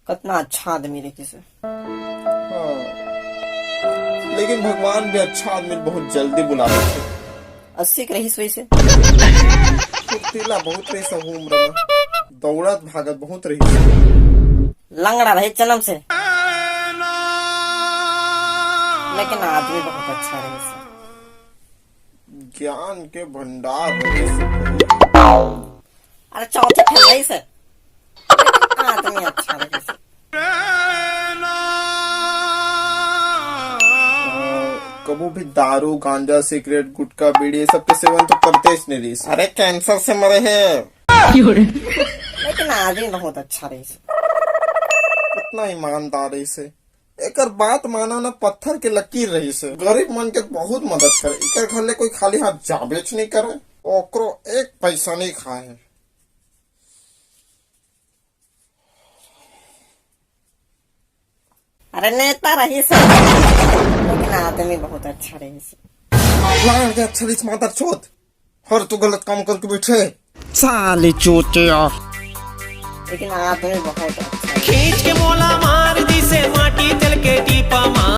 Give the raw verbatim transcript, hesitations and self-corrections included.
कतना अच्छा आदमी रहिस हे। हाँ। लेकिन भगवान भी अच्छा आदमी बहुत जल्दी बुला लेथे। अस्सी के रहिस वैसे। फुर्तीला बहुत रहिस हे उम्र में। दौड़त भागत बहुत रहिस हे। लंगड़ा रहे जन्म से। लेकिन आदमी बहुत अच्छा रहिस हे। ज्ञान के भंडार रहिस हे। अरे चौथे फेल रहिस हे। आदमी अच्छा रहिस हे। कभू भी दारू, गांजा, सिगरेट, गुटखा, बीड़ी, ये सब के सेवन तो करते ही नहीं रहिस। अरे कैंसर से मरे हे। लेकिन आदमी बहुत अच्छा रहिस हे। कितना ईमानदार रहिस हे। एकर बात माना ना, पत्थर के लकीर रहिस हे। गरीब मन के बहुत मदद करे। एकर घर ले कोई खाली हाथ जाबेच नहीं करे। ओकरो एक पैसा नहीं खाए हे। अरे नेता रहिस हे, लेकिन आदमी बहुत अच्छा रहिस हे। लाड़ के अच्छा रहिस मादर चोद। हर तू गलत काम करके बैठे। साले चोटिया। लेकिन आदमी बहुत अच्छा रहिस। खींच के मोला मार दिसे माटी तेल के टीपा मा।